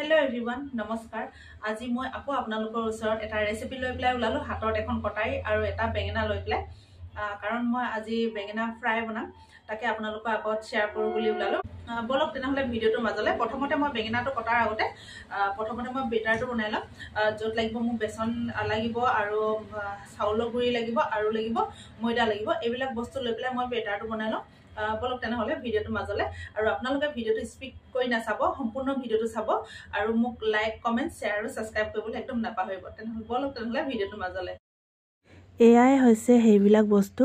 Hello' everyone, নমস্কাৰ। আজি মই আকৌ আপোনালোকৰ ওচৰত এটা ৰেচিপি লৈ পেলাই ওলালোঁ। হাতত এখন কটাৰী আৰু এটা বেঙেনা লৈ পেলাই, কাৰণ মই আজি বেঙেনা ফ্ৰাই বনাম, তাকে আপোনালোকৰ আগত শ্বেয়াৰ কৰোঁ বুলি ওলালোঁ। ব'লক তেনেহ'লে ভিডিঅ'টোৰ মাজলৈ। প্ৰথমতে মই বেঙেনাটো কটাৰ আগতে প্ৰথমতে মই বেটাৰটো বনাই ল'ম, য'ত লাগিব মোক বেচন লাগিব আৰু চাউলৰ গুড়ি লাগিব আৰু লাগিব ময়দা লাগিব। এইবিলাক বস্তু লৈ পেলাই মই বেটাৰটো বনাই ল'ম। ব'লক তেনেহ'লে ভিডিঅ'টোৰ মাজলৈ। আৰু আপোনালোকে ভিডিঅ'টো স্কিপ কৰি নাচাব, সম্পূৰ্ণ ভিডিঅ'টো চাব আৰু মোক লাইক, কমেণ্ট, শ্বেয়াৰ আৰু ছাবস্ক্ৰাইব কৰিবলৈ একদম নাপাহৰিব। তেনেহ'লে ব'লক তেনেহ'লে ভিডিঅ'টোৰ মাজলৈ। এয়াই হৈছে সেইবিলাক বস্তু।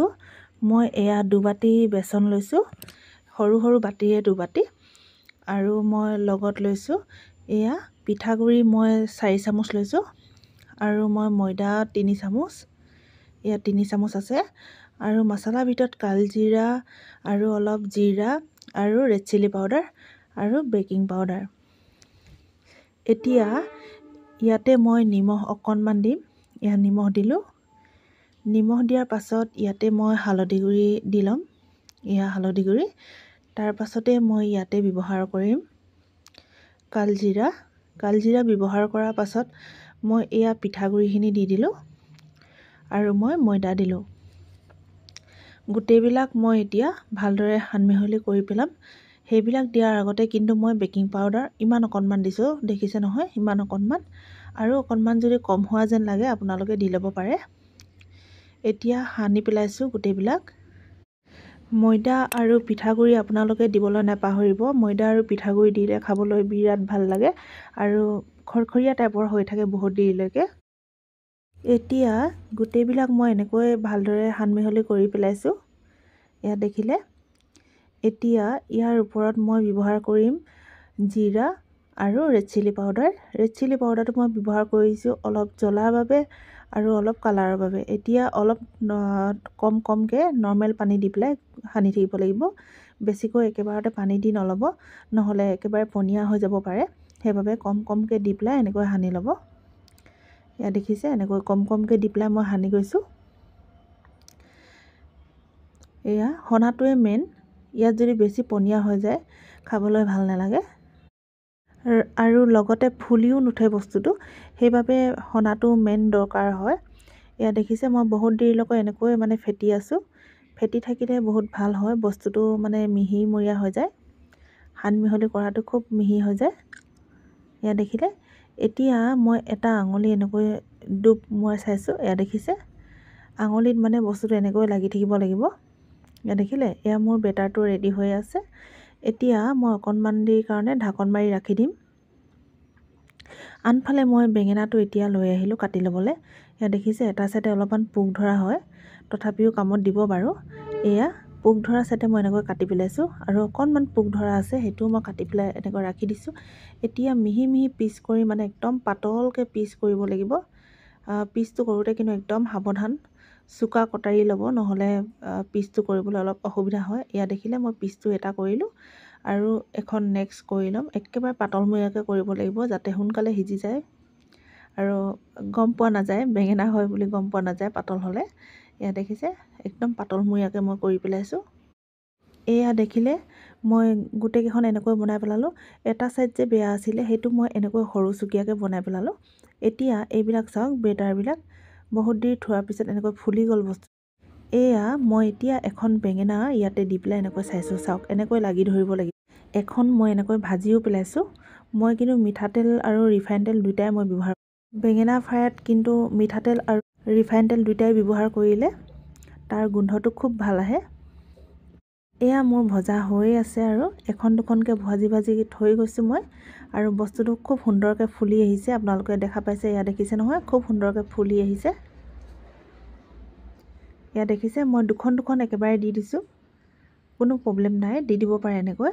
মই এয়া দুবাটি বেচন লৈছোঁ, সৰু সৰু বাতিৰে দুবাটি। আৰু মই লগত লৈছোঁ এয়া পিঠাগুড়ি, মই 4 চামুচ লৈছোঁ। আৰু মই ময়দা 3 চামুচ, এয়া 3 চামুচ আছে। আৰু মছলাৰ ভিতৰত কালজিৰা আৰু অলপ জিৰা আৰু ৰেড চিলি পাউডাৰ আৰু বেকিং পাউডাৰ। এতিয়া ইয়াতে মই নিমখ অকণমান দিম। ইয়াত নিমখ দিলোঁ। নিমখ দিয়াৰ পাছত ইয়াতে মই হালধি গুড়ি দি ল'ম, এয়া হালধি গুড়ি। তাৰ পাছতে মই ইয়াতে ব্যৱহাৰ কৰিম কালজিৰা। কালজিৰা ব্যৱহাৰ কৰাৰ পাছত মই এয়া পিঠাগুড়িখিনি দি দিলোঁ আৰু মই ময়দা দিলোঁ। গোটেইবিলাক মই এতিয়া ভালদৰে সানমিহলি কৰি পেলাম। সেইবিলাক দিয়াৰ আগতে কিন্তু মই বেকিং পাউডাৰ ইমান অকণমান দিছোঁ, দেখিছে নহয়, ইমান অকণমান। আৰু অকণমান যদি কম হোৱা যেন লাগে আপোনালোকে দি ল'ব পাৰে। এতিয়া সানি পেলাইছোঁ গোটেইবিলাক। ময়দা আৰু পিঠাগুড়ি আপোনালোকে দিবলৈ নাপাহৰিব। ময়দা আৰু পিঠাগুড়ি দিলে খাবলৈ বিৰাট ভাল লাগে আৰু খৰখৰীয়া টাইপৰ হৈ থাকে বহুত দেৰিলৈকে। এতিয়া গোটেইবিলাক মই এনেকৈ ভালদৰে সানমিহলি কৰি পেলাইছোঁ, ইয়াত দেখিলে। এতিয়া ইয়াৰ ওপৰত মই ব্যৱহাৰ কৰিম জিৰা আৰু red chilli powder. Red chilli পাউডাৰটো মই ব্যৱহাৰ কৰিছোঁ অলপ জ্বলাৰ বাবে আৰু অলপ কালাৰৰ বাবে। এতিয়া অলপ কম কমকৈ নৰ্মেল পানী দি পেলাই সানি থাকিব লাগিব। বেছিকৈ একেবাৰতে পানী দি নল'ব, নহ'লে একেবাৰে পনীয়া হৈ যাব পাৰে। সেইবাবে কম কমকৈ দি পেলাই এনেকৈ সানি ল'ব। ইয়াত দেখিছে, এনেকৈ কম কমকৈ দি পেলাই মই সানি গৈছোঁ। এয়া সনাটোৱে মেইন। ইয়াত যদি বেছি পনীয়া হৈ যায় খাবলৈ ভাল নালাগে আৰু লগতে ফুলিও নুঠে বস্তুটো, সেইবাবে সনাটো মেইন দৰকাৰ হয়। এয়া দেখিছে, মই বহুত দেৰিলৈকে এনেকৈ মানে ফেটি আছোঁ। ফেটি থাকিলে বহুত ভাল হয়, বস্তুটো মানে মিহিমূৰীয়া হৈ যায়। সান মিহলি কৰাটো খুব মিহি হৈ যায়। এয়া দেখিলে। এতিয়া মই এটা আঙুলি এনেকৈ ডুব মই চাইছোঁ, এয়া দেখিছে, আঙুলিত মানে বস্তুটো এনেকৈ লাগি থাকিব লাগিব। এয়া দেখিলে, এয়া মোৰ বেটাৰটো ৰেডি হৈ আছে। এতিয়া মই অকণমান দেৰিৰ কাৰণে ঢাকন মাৰি ৰাখি দিম। আনফালে মই বেঙেনাটো এতিয়া লৈ আহিলোঁ কাটি ল'বলৈ। এয়া দেখিছে, এটা চাইডে অলপমান পোক ধৰা হয়, তথাপিও কামত দিব বাৰু। এয়া পোক ধৰা চাইডে মই এনেকৈ কাটি পেলাইছোঁ আৰু অকণমান পোক ধৰা আছে, সেইটোও মই কাটি পেলাই এনেকৈ ৰাখি দিছোঁ। এতিয়া মিহি মিহি পিচ কৰি মানে একদম পাতলকৈ পিচ কৰিব লাগিব। পিচটো কৰোঁতে কিন্তু একদম সাৱধান, চোকা কটাৰী ল'ব, নহ'লে পিচটো কৰিবলৈ অলপ অসুবিধা হয়। এয়া দেখিলে, মই পিচটো এটা কৰিলোঁ আৰু এখন নেক্সট কৰি ল'ম। একেবাৰে পাতলমূৰীয়াকৈ কৰিব লাগিব যাতে সোনকালে সিজি যায় আৰু গম পোৱা নাযায় বেঙেনা হয় বুলি গম পোৱা নাযায় পাতল হ'লে। এয়া দেখিছে, একদম পাতলমূৰীয়াকৈ মই কৰি পেলাইছোঁ। এয়া দেখিলে, মই গোটেইকেইখন এনেকৈ বনাই পেলালোঁ। এটা ছাইড যে বেয়া আছিলে সেইটো মই এনেকৈ সৰু চুকীয়াকৈ বনাই পেলালোঁ। এতিয়া এইবিলাক চাওক, বেটাৰবিলাক বহুত দেৰি থোৱাৰ পিছত এনেকৈ ফুলি গ'ল বস্তু। এয়া মই এতিয়া এখন বেঙেনা ইয়াতে দি পেলাই এনেকৈ চাইছোঁ, চাওক এনেকৈ লাগি ধৰিব লাগিব। এখন মই এনেকৈ ভাজিও পেলাইছোঁ। মই কিন্তু মিঠাতেল আৰু ৰিফাইন তেল দুয়োটাই মই ব্যৱহাৰ, বেঙেনা ফ্ৰাইত কিন্তু মিঠাতেল আৰু ৰিফাইন তেল দুয়োটাই ব্যৱহাৰ কৰিলে তাৰ গোন্ধটো খুব ভাল আহে। এয়া মোৰ ভজা হৈয়ে আছে আৰু এখন দুখনকৈ ভাজি ভাজি থৈ গৈছোঁ মই। আৰু বস্তুটো খুব সুন্দৰকৈ ফুলি আহিছে, আপোনালোকে দেখা পাইছে। এয়া দেখিছে নহয়, খুব সুন্দৰকৈ ফুলি আহিছে। এয়া দেখিছে, মই দুখন দুখন একেবাৰে দি দিছোঁ, কোনো প্ৰব্লেম নাই, দি দিব পাৰে এনেকৈ,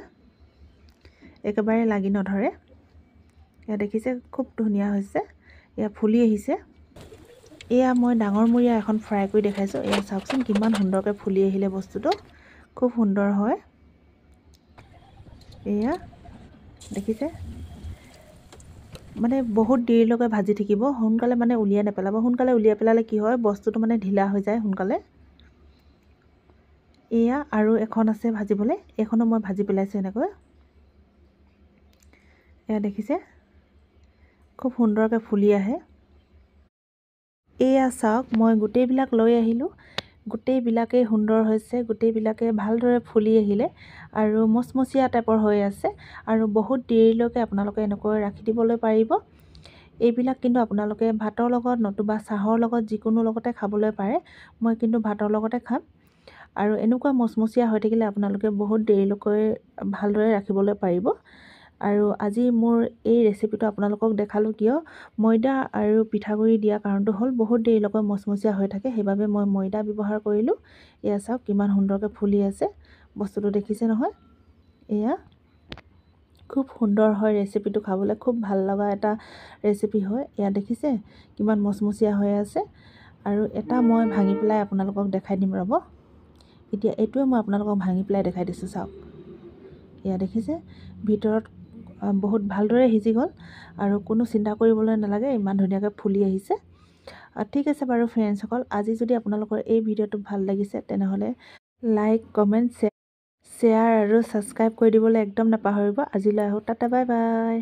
একেবাৰে লাগি নধৰে। এয়া দেখিছে, খুব ধুনীয়া হৈছে, এয়া ফুলি আহিছে। এয়া মই ডাঙৰ মূৰীয়া এখন ফ্ৰাই কৰি দেখাইছোঁ। এয়া চাওকচোন কিমান সুন্দৰকৈ ফুলি আহিলে বস্তুটো, খুব সুন্দৰ হয়। এয়া দেখিছে, মানে বহুত দেৰিলৈকে ভাজি থাকিব, সোনকালে মানে উলিয়াই নেপেলাব। সোনকালে উলিয়াই পেলালে কি হয়, বস্তুটো মানে ঢিলা হৈ যায় সোনকালে। এয়া আৰু এখন আছে ভাজিবলৈ, এইখনো মই ভাজি পেলাইছোঁ এনেকৈ। এয়া দেখিছে। খুব সুন্দৰকৈ ফুলি আহে। এয়া চাওক, মই গোটেইবিলাক লৈ আহিলোঁ। গোটেইবিলাকেই সুন্দৰ হৈছে, গোটেইবিলাকে ভালদৰে ফুলি আহিলে আৰু মচমচীয়া টাইপৰ হৈ আছে আৰু বহুত দেৰিলৈকে আপোনালোকে এনেকৈ ৰাখি দিবলৈ পাৰিব। এইবিলাক কিন্তু আপোনালোকে ভাতৰ লগত নতুবা চাহৰ লগত যিকোনো লগতে খাবলৈ পাৰে। মই কিন্তু ভাতৰ লগতে খাম। আৰু এনেকুৱা মচমচীয়া হৈ থাকিলে আপোনালোকে বহুত দেৰিলৈকে ভালদৰে ৰাখিবলৈ পাৰিব। আৰু আজি মোৰ এই ৰেচিপিটো আপোনালোকক দেখালোঁ কিয়, ময়দা আৰু পিঠাগুড়ি দিয়া কাৰণটো হ'ল বহুত দেৰিলৈকে মচমচীয়া হৈ থাকে, সেইবাবে মই ময়দা ব্যৱহাৰ কৰিলোঁ। এয়া চাওক কিমান সুন্দৰকৈ ফুলি আছে বস্তুটো, দেখিছে নহয়? এয়া খুব সুন্দৰ হয় ৰেচিপিটো, খাবলৈ খুব ভাল লগা এটা ৰেচিপি হয়। এয়া দেখিছে কিমান মচমচীয়া হৈ আছে। আৰু এটা মই ভাঙি পেলাই আপোনালোকক দেখাই দিম, ৰ'ব। এতিয়া এইটোৱে মই আপোনালোকক ভাঙি পেলাই দেখাই দিছোঁ, চাওক। এয়া দেখিছে ভিতৰত বহুত ভালদৰে সিজি গ'ল আৰু কোনো চিন্তা কৰিবলৈ নালাগে, ইমান ধুনীয়াকৈ ফুলি আহিছে। ঠিক আছে বাৰু ফ্ৰেণ্ডছসকল, আজি যদি আপোনালোকৰ এই ভিডিঅ'টো ভাল লাগিছে তেনেহ'লে লাইক, কমেণ্ট, শ্বেয়াৰ আৰু ছাবস্ক্ৰাইব কৰি দিবলৈ একদম নাপাহৰিব। আজিলৈ আহোঁ, টাটা, বাই বাই।